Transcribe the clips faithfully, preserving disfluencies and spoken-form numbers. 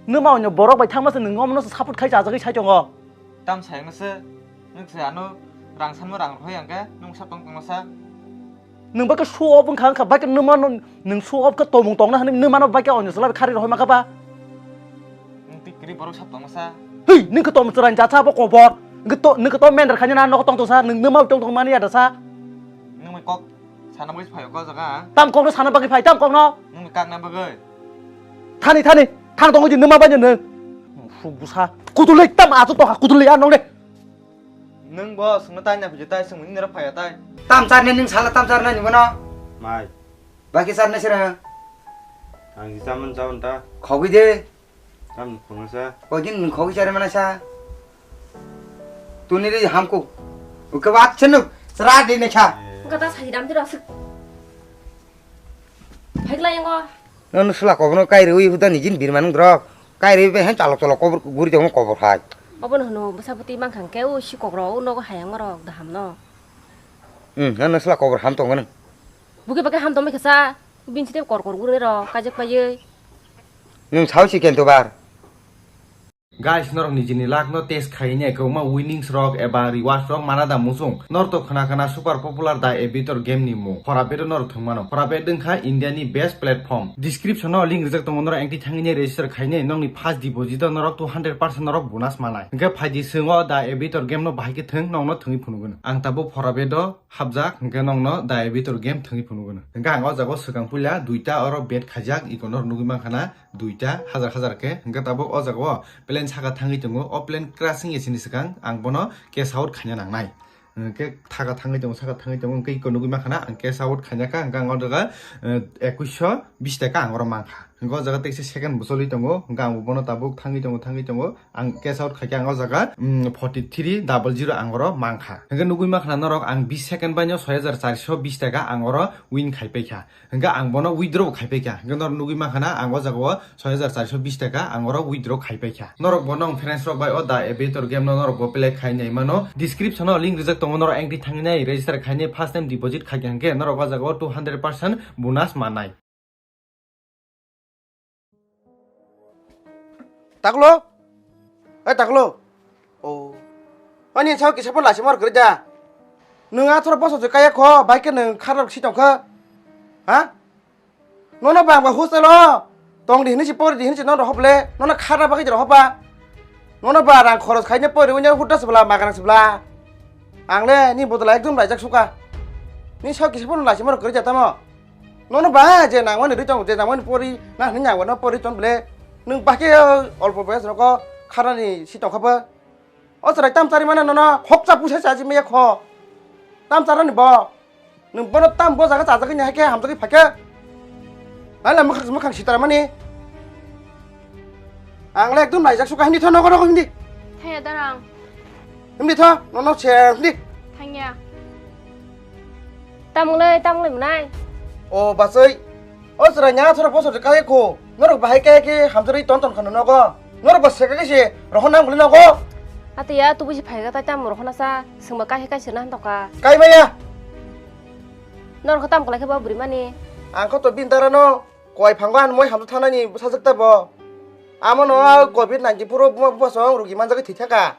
Nwma onyo borok bai thangma se nwng omono se support khai chajagwi sai tongo. Tam sayangno se, nwng se ano rang sanmo rang rwhai ang khe, nwng sap tong tongno sa. Nwng ba khe show off wngkha, wngkha ba khe nwma no, nwng show off khe tongmung tongna hwnwi nwma no ba khe onyo chwla khari rwhai ma kha ba. Nwng twi kwrwi borok sap tongno sa. Hei, nwng khe tong chwrai jat sa bo kobor. Nwng khe to, nwng khe to mender khaina na nogo tong tong sa, nwng nwma tong tong mani ya da sa. Nwng mai kok sana bagwi phaio ko jaga. Tam kokno sana bagwi phai, tam kokno. Nwng kakna bagwi. Thani, thani, thang tongo je nwma bai nwng. Su busa. Kutulwi tam achu tongkha, kutulwi a nong de. Nwng bo swngno tai na phiji tai swngmani nira phaiya tai. Tam charne nwng sala tam charna ni bono. Mai. Baki charne sira. Ang ji chaman chaman ta. Khogwi de. Tam khogwi sa. Koi din nwng khogwi chare mana sa. Tuni ri hamko. Uke bat chenu. Sra de ne kha. Gata sai dam tira sik. Phaiglai yango. Nono sula kobno kai rwi huda ni jin birman grok. Kai rwi be hen chalok chalok kobor guri tong kobor hai. Obo no hwno bwsa bwtwi mankha hwnkhe o sikok rok o nogo hayang rok daham no. Hmm, nono sula kobor ham tong gano. Buki bake ham tong khe sa. Bin site kor kor guri rok kajak paiye. Nwng sao si kento bar. Guys, norok nijini luck no test khaini kwbangma winnings rok eba rewards rok mana da muchung. Norok to khna khna super popular da Aviator game ni mung. Phora bet o norok thwngmano. Phora bet wngkha India ni best platform. Description o link rijak tongo, norok engti thangwi register khaini nokni first deposit o norok two hundred percent norok bonus manai. Hwnkhe phaidi swngo da Aviator game no bahai khe thwng nokno thwngwi phunugwno. Ang tabuk phora bet o hapjak, hwnkhe nokno da Aviator game thwngwi phunugwno. Hwnkhe ang o jaga o swkang puila duita oro bet khaijak, iko norok nugwi mankha na. Duita hajar hajar khe, hwnkhe tabuk o jaga o plane saka thangwi tongo, o plane crash wngya sini swkang ang bono cash out khaina nangnai. Hwnkhe thaka thangwi tongo, saka thangwi tongo, hwnkhe iko nugwi mankha na ang cash out khaina kha, hwnkhe ang o jaga, eh, ekuisho bis taka ang oro mankha. Hwnkhe o jaga tekse second bo choli tongo, hwnkhe ang bono tabuk thangwi tongo, thangwi tongo, ang cash out khaikhe ang o jaga, mm, forty three double zero ang oro mankha. Hwnkhe nugwi mankha na norok ang bis second baino soi hajar charso bis taka ang oro win khaipaikha. Hwnkhe ang bono withdraw khai paikha. Hwnkhe norok nugwi mankha na, ang o jaga o soi hajar charso bis taka ang oro withdraw khai paikha. Norok bono ang friends rok bai o da Aviator game no norok bo play khai nai mano. Description o link rijak tongo, norok engti thangwi nai register khai nai, first time deposit khai kha hwnkhe norok o jaga o two hundred percent bonus manai. Taklo? Ai taklo. O. Ani sao kisa pon lasi mor kri da. Nung athor boso je kaya kho, bai ke nung kharok si tong kha. Ha? Nono bang ba hostel o. Tong di hinsi por di hinsi non rohop le. Nono khara bagwi rohop ba. Nono ba rang khoros khaine por wanya hudas bla magrang sibla. Ang le ni bodol ekdom raijak suka. Ni sao kisa pon lasi mor kri da tamo. Nono ba je nangmani ri tong, je nangmani pori, na hini nangmani pori ton ble. Nung ba ke olpo boyas roko kharani si tong kha ba. O chwrai tam chari mane nono hokcha pusa chaji meya kho. Tam charani bo. Nung bono tam bo jaga chajagwi ni haikhe hamjagwi phaikhe. Nai la mukhang mukhang sitara mani. Ang le ekdom naijak suka hindi tho nogo nogo hindi. Thaya darang. Hindi tho nono se hindi. Thangya. Tamung le tamung le mwnai. O bachai. O chwrai nya thora bosor kaya kho. Norok bahai kaya khe hamjagwi ton ton khano nogo. Norok ba seka khe se rohon nang buli nogo. Ate ya tubu si phaiga tai tam rohon asa. Sengba kai kai sirna hantoka. Kai maya. Norok tam kalai khe ba buri mani. Ang kho to bin dara no. Koi phangba an moi hamjak thanani bwsajwk ta bo. Amo no a covid nineteen phuru buma bupha song rugi manjagwi thwi thaka.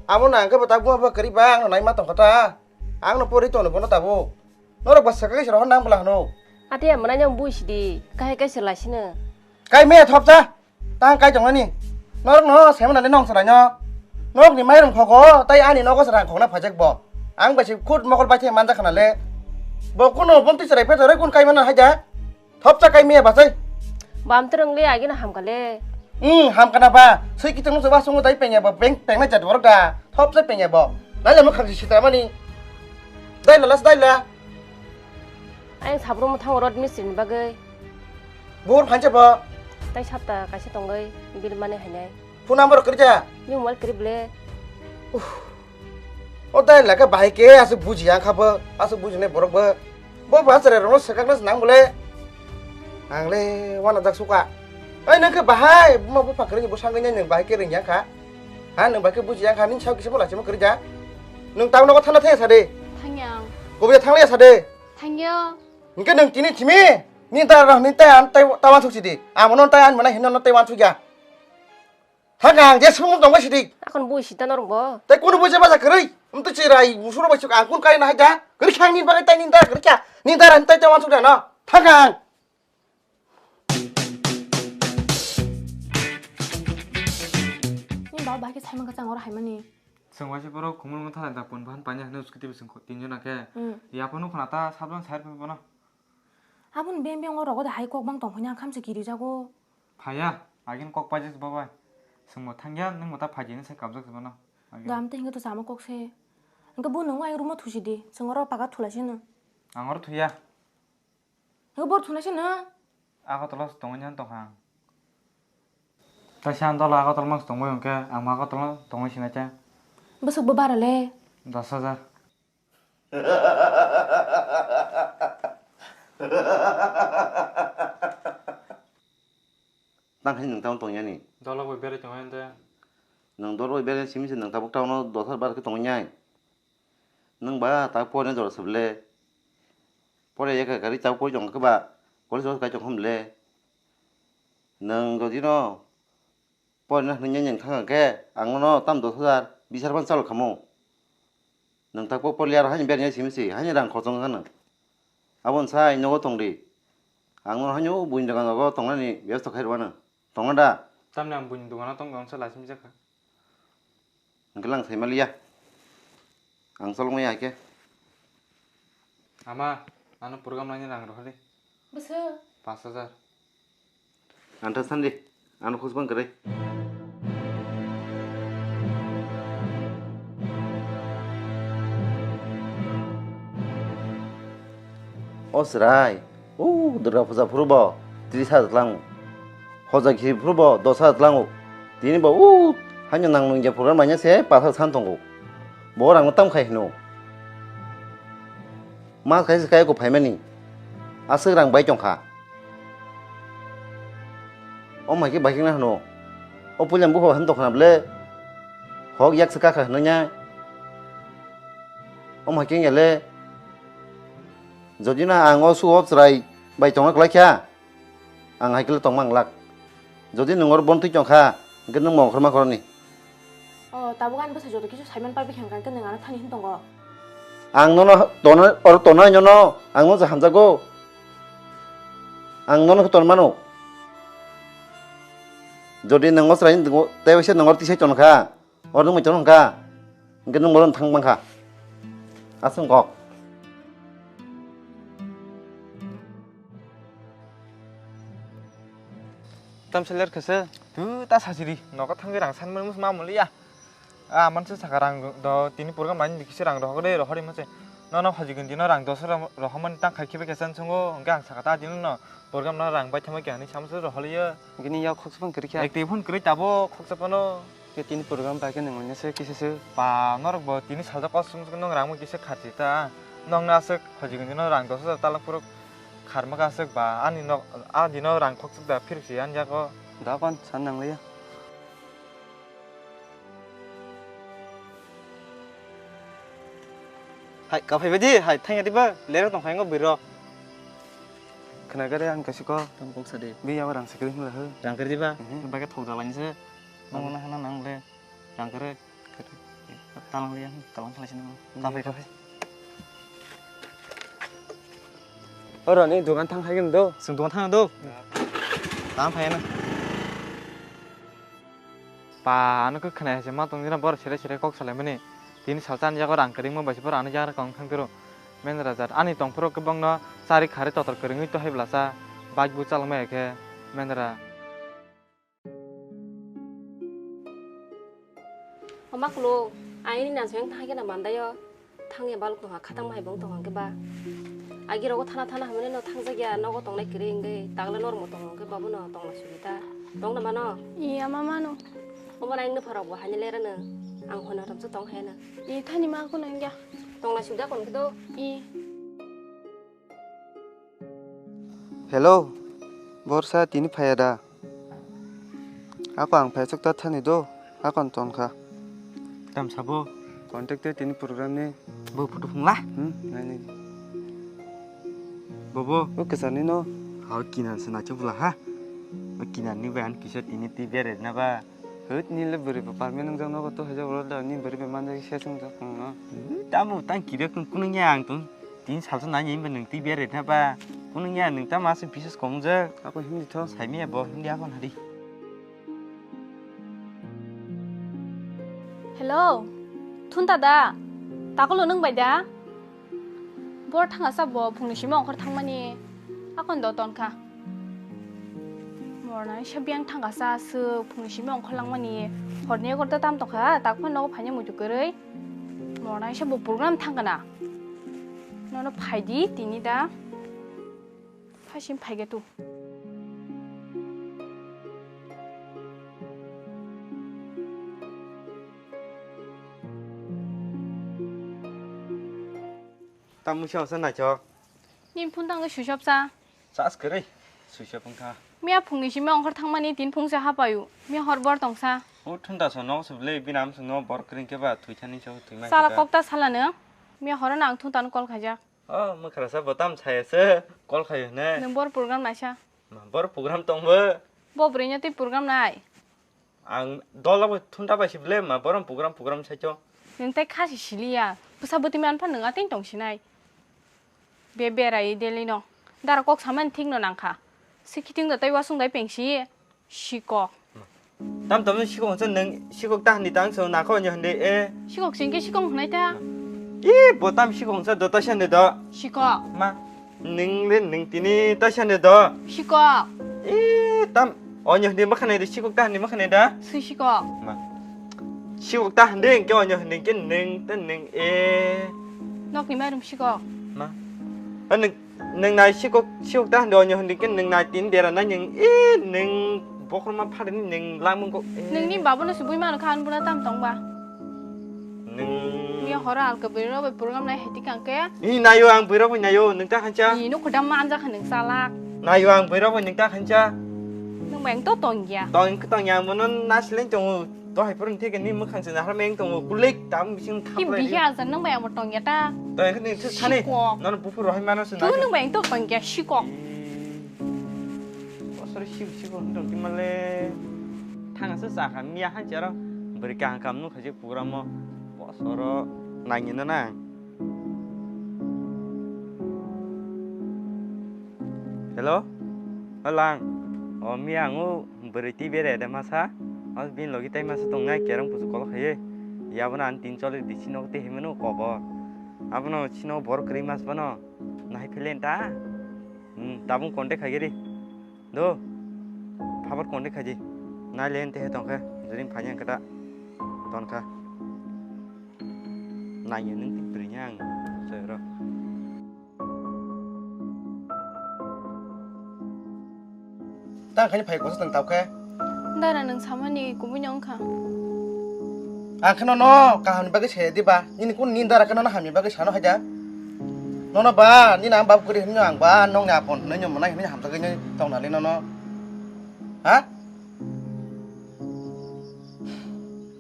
Amo no ang khe bo ta buma bupha kwrwi ba ang no nai ma tong kha ta. Ang no pori tong no bono tabuk. Norok ba swkang kaisa rohor nang bwla hwno. Ate ya mwnai no bui sidi, kahai kaisa lai sino. Kai me thop cha. Tang kai tong ani. Norok no semana le nong sarai no. Norok ni mairum khogo tai ani nogo sarang khogna phajak bo. Ang bai se khut mokol bai the manjak khana le. Bo kuno bomti sarai phe tore kun kai mana haja. Thopsa kai miya bachai. Bam tereng le agi na hamka le. Hmm, hamka na ba. Sui kiteng nung ba sungu dai pengya ba peng pengna jat borok da. Thopsa pengya bo. Nai le mukhang si sita mani. Dai la las dai la. Ayang sabro mo thango rod mistri ni bagwi. Bor phancha bo. Tai sapta kaisa tongoi bil mane hainai. Phone number kwrwi ja? Ni mobile kwrwi ble. Uff. O dai laka bahai ke aswk buji ang kha bo, aswk buji nai borok bo. Bo ba chwrai rokno swkakna se nang bole. Ang le wana jak suka. Oi nang khe bahai buma bupha kwrwi ni bwsangwi nai nang bahai ke rwngya kha. Ha nang bahai ke buji ang kha, nini sao kisa bo lachima kwrwi ja. Nang tang nogo thana thaya sa de. Thangya ang. Kobiya thanglaya sa de. Thangya. Hingke nang tini thimi, ni ta rah ni ta an ta ta wansuk sidi. Amo non ta an mana hino non ta wansuk ya. Thang ang je sumung tong bai sidi. Akon bui sita norong bo. Tai kunu bui je baja kwrwi. Mtu chirai musuro bai suk ang kun kai na haja. Kwrwi khang ni bagai tai ni da kwrwi kha. Ni da ran tai tai wansuk da no. Thang ang. Ni baba bahai khe saimang kachang oro haimani. Chwng waisa borok khumulwng thalai da pun bahan panya hwnwi scooty bo chwng tinjona khe. Hmm. Yapha nukho na ta sabjang side phai bono. Aboni beng beng o rogo da hai kok bang tong phanya khamsa kiri jago. Phaya, agin kok paijak babai. Chwngbo thangya, nwngbo ta phaidi hinwi sai kabjak se bono. Agin. Dam te hinga to chama kok se. Hinga bo nungma ai rumo thusi di. Chwng oro paga thulai sino. Ang oro thuya. Hinga bor thulai sino. Agartala se tongwi nang tongkha ang. Taisa ang dolo Agartala mang se tongbai hwnkhe, ang Agartala tongwi sinai khe. Bwswk bo bara le? Dos hajar. Tang hai nwng tamo tongyani? Dolok bai berai tongo ente. Nwng dolok bai berai simi se nwng tabuk tamo dos hajar bar khe tongwi nai. Nwng ba ta porina jora se ble. Pore yakha gari tabuk pori tongkha ba. College o kai tongkha ble. Nwng jodi no Porina hwnwi nini thang khe ang nono tam dos hajar, bis hajar phano chalo khamu. Nwng tak po porli aro haini berni simi si, haini rang khorchong kha nwng. Aboni sai nogo tongdi. Ang nono haino buini dogan rogo tongnani bebosta khai rwmano. Tongna da? Tamni ang buini dogano tongkha, ang se laisimi jakha. Hwnkhe lang sai maliya. Ang cholokmaya hai khe. Ama, ano program naini rang rohordi. Bwswk? Pash hajar. Ang ta sandi, ano khosbang kwrwi. O chwrai, o Durga puja phuru bo tris hajar tlango. Hoja giri phuru bo dos hajar tlango. Tini bo o haino nang nungya program manya se pathar san tongo. Bo rang no tam khai hino. Mas kaisa kaya ko phaimani. Aswk rang bai tongkha. O mai khe bai khe na hino. O puila buphang han tongkha na ble. Hok yak se kakha hino nya. O mai khe ya le. Jodi na ang o su o chwrai bai tongna kwlai kha. Ang hai khe le tongma ang lak. Jodi nwng oro bon twi tong kha, hwnkhe nwng mokol ma khorokni. O, tabuk ani bwsai joto kisu saiman pai bikha hwnkhe nwng ano thani hin tongo. Ang nono tona, oro tona nono, ang no je hamjago. Ang nono khe ton mano. Jodi nwng o chwrai tei waisa nwng oro tisai ton kha, Oro nwng mai tong wngkha, hwnkhe nwng bono thang mankha. Aswk kok. Tamsa ler khasa, tu ta sachiri, nogo thangwi rang san mani ma muliya. A mansa saka rang do, tini program mani kisa rang rohor de, rohor mase. Nono hoji gandi no rang dos rohor mani tang khai khiba kesan songo, hwnkhe ang saka ta dino no. Program no rang bai thangma khe ani samsa rohor liya. Gini ya khoksa phang kiri kha. Ek twi phone kwrwi tabuk khoksa phano. Ke tini program bai khe nwng oinase kisa se. Pa, norok bo tini sajak kosong kosong nwng rang kisa kharchi ta. Nwng na aswk hoji gandi no rang dos hajar talak phuru kharma kha aswk ba ani nok a dino rang khoksa da phirsi ani jago. Da kon san nang liya. Hai, kaphai baidi, hai, thangya diba, lera tong khaingo bwrwi rok. Khna gare ang kaisa ko. Tamo kok sa de. Bi yawa rang sakri hwnla ho. Rang kari diba? Mhm. Baga thok jalai se. Tamo na hana nang le. Rang kare. Talang le yang, talang khalai sini. Kaphai, kaphai. Oro ni dogan thang khai gini do. Sung dogan thang do. Tang phai na. Pa, ano khe khwnai hai se ma tong jina, bor sere sere kok salai mani. Tini salsa ani jago rang kwrwngma bai se bor ano jaga kong thang tero. Mendra jat ani tong phuru khe bongno chari khari totor kwrwngwi to hai blasa bike bo chalokma ya khe mendra. O ma kulu, aini na jeng thang khe na mandaio. Thangya balok tongkha, khatang hai bong tongkha hwnkhe ba. Agi rogo thana thana hwnmani no thangjakya, nogo tongnai kwrwi hwnkhe, takle normo tongo hwnkhe, babono tongna sugita. Tongna mano? Iya, ma mano. Omo nang nupharok bo haino lerano, ang hwnwi hwrwngsa tong haino. I thani ma kuno hwnkhe. Tongna sugda kon khe do? I. Hello, Borsa tini phaiya da? Ako ang phaisok ta thani do, akon ton kha. Tam sabo? Contact te tini program ni. Bo photo phungla? Hmm, nai nai. Bobo. O kwchar ni no? Ha, o kinan se nacho bula ha. O kinan ni bai han kisa tini twi bere na ba. Hwt, nini le bwrwi bo permanent wngjak nogo, to haijak ulo da, nini bwrwi bai manjak se chwngjak wngno. Tamo tang kire kung kunung ya ang tong. Tin salsa nai ni nwng twi bere na ba. Kunung ya nwng tamo aswk bises kong jak. Ako hindi tho. Sai miya bo hindi ako nari. Hello, Thunta da? Takolo nwng bai da? Bor thangasa bo phungni simi ongkhor thangmani akon do tonkha. Morna isa biyang thangasa aswk phungni simi ongkhor langmani horni egarota tam tongkha, tak phano nogo phaina muitu kwrwi. Morna isa bo program thangkana. Nono phaidi tini da. Phasim phaikhe tu. Tamo se ongsa naithok. Nini phone tangwi switch off sa. Charge kwrwi, switch off wngkha. Miya phungni simi ongkhor thangmani tin phung se hapayu. Miya hor bor tongsa. O Thunta so nok se bwle bini amsung no bor kwrwi khe ba thwi thani so thwi ma. Sala khe ta. Kok ta sala nwng. Miya horo nang Thunta no call khaijak. O, mwkhrasa bo tam saya se call khayo hwnwi. Nwng bor program naisa. Ma, bor program tongbo? Bo bwrwino tei program nai. Ang dola bo Thunta bai si bwle ma, borom program, program saito. Nwng tei kha si siliya. Bwsa bwtwi man pha nwng atwing tong sinai. Be berai daily no. Dara kok samani thik no nangkha. Sikhiting da tei wasung dai pengsi. Sikok. Tam tam sikok hwnsa nwng sikok ta hwnwi tang so nakho nya hwnde e. Sikok singke sikok hwnai ta. E bo tam sikok hwnsa do ta sande do. Sikok. Ma nwng le nwng tini ta sande do. Sikok. E tam onyo hwnde ma khanai de sikok ta hwnde ma khanai da. Sui sikok. Ma sikok ta hwnde ke onyo hwnde ke nwng ta nwng e. Nokni mairum sikok. Ma. A nwng Nwng nai sikok, sikok ta hwnwi onyo hwnwi khe nwng nai tin dera nai nwng, e, nwng bokhorma pharini nwng lamung kok, e. Nwngni babono se bui mano kha, ani buna tam tong ba? Nwng. Miya horo alka bwrwi rok bai program nai hai tikang khe. I naio ang bwrwi rok bai naio, nwng ta khancha. I nuk khodam ma anja kha nwng chalak. Naio ang bwrwi rok bai nwng ta khancha. Nwng bai ang to tong ya. Tong khe tong ya, ang bono nasileng tongo. To hai phuru thik ni mwkhang se nahar meng tongo, kulik tam bising. Ki khaplai bihi ri. Ajar nwng bai ang bo tong ya ta. To ang khe nini thik thani. Sikok. Nono buphuru hai mano se. Tu nai. Nwng bai ang to tong ya sikok. Bosor sik sik hwn tong ki male. Thang se sa kha miya han charo. Bwrwi kaham kam nuk khaijak program o. Bosoro nangino na. Hello? Halang. O miya ang o bwrwi twi bere de masa. O bini logi tai masa tongnai kerang pusu kolo khaiwi. Yabona ang tin choli di sino te himeno kobo. Abono sino bor kwrwi mas bono. Nai philen ta. Hmm, tabung contact khaigiri. Do. Phabar contact khaidi. Nai len te he tongkha. Jering phanya kata. Tonkha. Nai nung ti bwrwi ang. Soyro. Tang khaini phai kosa tang tau khe. Dara nwng samani kubui no wngkha. Ang khe nono kaham ni bagwi se di ba. Nini kun nini dara khe nono hamya bagwi sano hai da. Nono ba nini ang bab kwrwi hinwi ang ba nongni apon hinwi nw mwnai hinwi hamjagwi nw tong nali nono. Ha?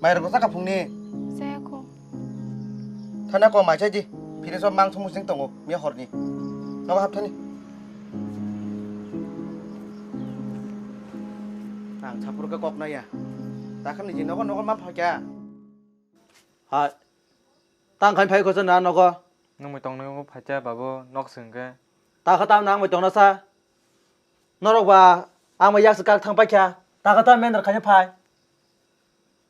Mai rok sa ka phungni. Saya ko. Thana ko mai chai di. Phiri so mang sumu sing tongo, miya horni. Nogo hap thani. Ang chapur ka kok na ya. Ta khan ni nogo nogo ma phakya. Ha. Tang khai phai khosa na nogo. Nungmai tong nogo phacha babo nok sing ke. Ta kha tam nang mai tong na sa. Norok ba ang mai yak se kak thang paikha. Ta kha tam mendar khai phai.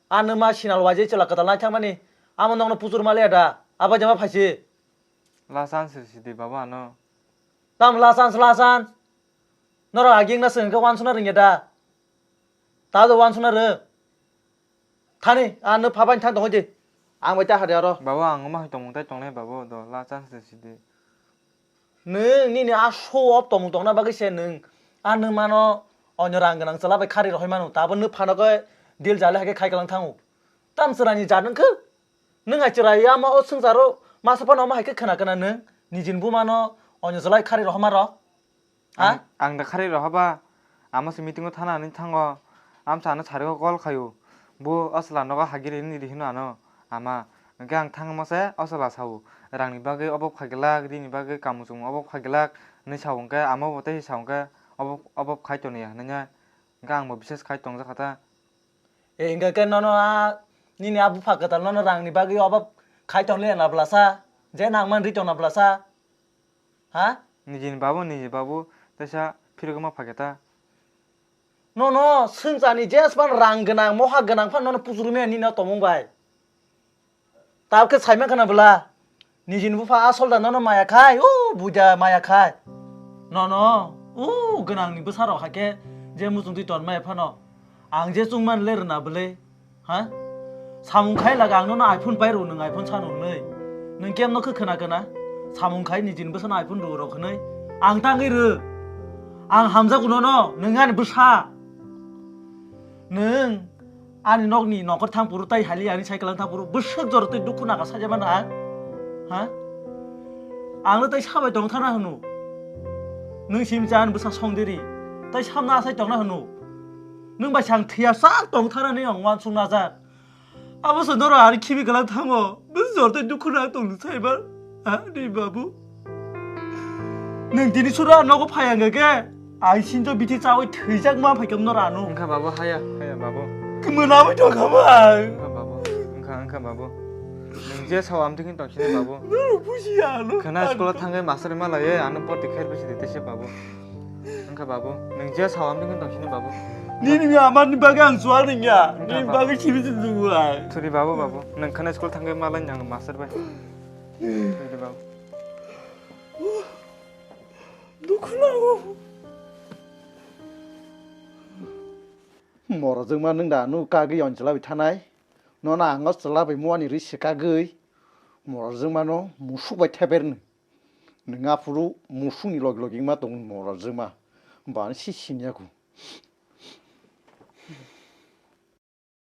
Ano ma sinal waje chwla kwtal nai thangmani. Amo nokno puchur ma le da. Abo jama phaisi. Lasan se sidi baba ano. Tam lasan se lasan. Norok aging na se hwnkhe wansuna rwngya da. Ta do wansuna rw. Thani ano phabain thang tongdi. Ang bai ta hari aro. Baba ang ma hai tongmung tai tongnai baba do lasan se sidi. Nwng nini a show off tongmung tongna bagwi se nwng a nwng mano onyo rang gwnang chwla bai khari rohoi mano, tabo nwng phano khe deal jale hai khe khai kalang thango. Tam chwraini jat nwng khe? Nwng hai chwrai ama o swngcharo masa phano omo hai khe khna khna nwng nijini buma no onyo chwla bai khari rohoma rw. Ha? Ang, ang da khari rohaba, ama se meeting o thana hinwi thango, amsa ano sari o call khaio, bo o chwla nogo hagiri hinwi ri hino ano, ama, hwnkhe ang thangma se o chwla sao, rang ni bagwi obo khaigwlak, ri ni bagwi kamu chumu obo khaigwlak, hinwi sao hwnkhe, ama bo tei sao hwnkhe, obo, obo khai toniya hinwi, hwnkhe ang bo bises khai tongjak kha ta. E, hingke ke nono a, nini a bupha kwtal nono rangni bagwi obo khai tong le na blasa? Je nangman ri tong na blasa? Ha? Nijini babu, niji babu, teisa phirogwi ma phakhe ta. Nono swngchani jespan rang gwnang, moha gwnang phan nono puchurumi ani no tomung bai. Tabukhe saima khana bwla. Nijini bupha asol da nono maya khai, o buja maya khai. Nono, o gwnangni bwsarok hakhe je muchungtwi ton maya phano. Ang je chungmani le rwna bwle, ha? Samung khai laga ang nono iPhone pai rw, nwng iPhone sano hwnwi. Nwng kemno khe khna khna? Samung khai nijini bwsano iPhone rw rok hwnwi. Ang tangwi rw. Ang hamjago nono, nwng ani bwsa. Nwng ani nokni nokor thang phuru tai hali ani cycle thang phuru bwswk jora twi dukhu naga sajamano ang. Ha? Ang no tai sabai tong thana hwno. Nwng sim cha ani bwsa song diri. Tai samna asai tongna hwno. Nwng bai sang thia sak tong thana ni ang wansuk najak. Abo se noro ari khibi galang thango. Bwswk jora twi dukhu nang tong saiba. Ha, ni babu. Nwng tini sura nogo phai ang ke. Ang sinjo bithi chawi thwijak ma phai kam noro ano. Wngkha babu, haya, haya babu. Kmana bai tong kha ba. Wngkha babu, wngkha, wngkha babu. Nwng je sao amtwi khin tong sini babu. Noro buji ano. Khana school thangwi master ma laiye ano porti khair bisi dite se babu. Wngkha babu, nwng je sao amtwi khin tong sini babu. Nini amani bagwi ang chuwak ringya. Wngkha nini babu. Bagwi sibi se dungu ang. Thuri babu, babu. Nwng khana school thangwi ma lai ang master bai. Thuri babu. Dukhu nango. Morajwkma nwng da, nwng kagwi on chwla bai thanai. Nono ang o chwla bai muani rwi swkagwi. Morajwkma no musuk bai theber nw. Nwng aphuru musukni logi logi wngma tong morajwkma. Bani si siniya kho.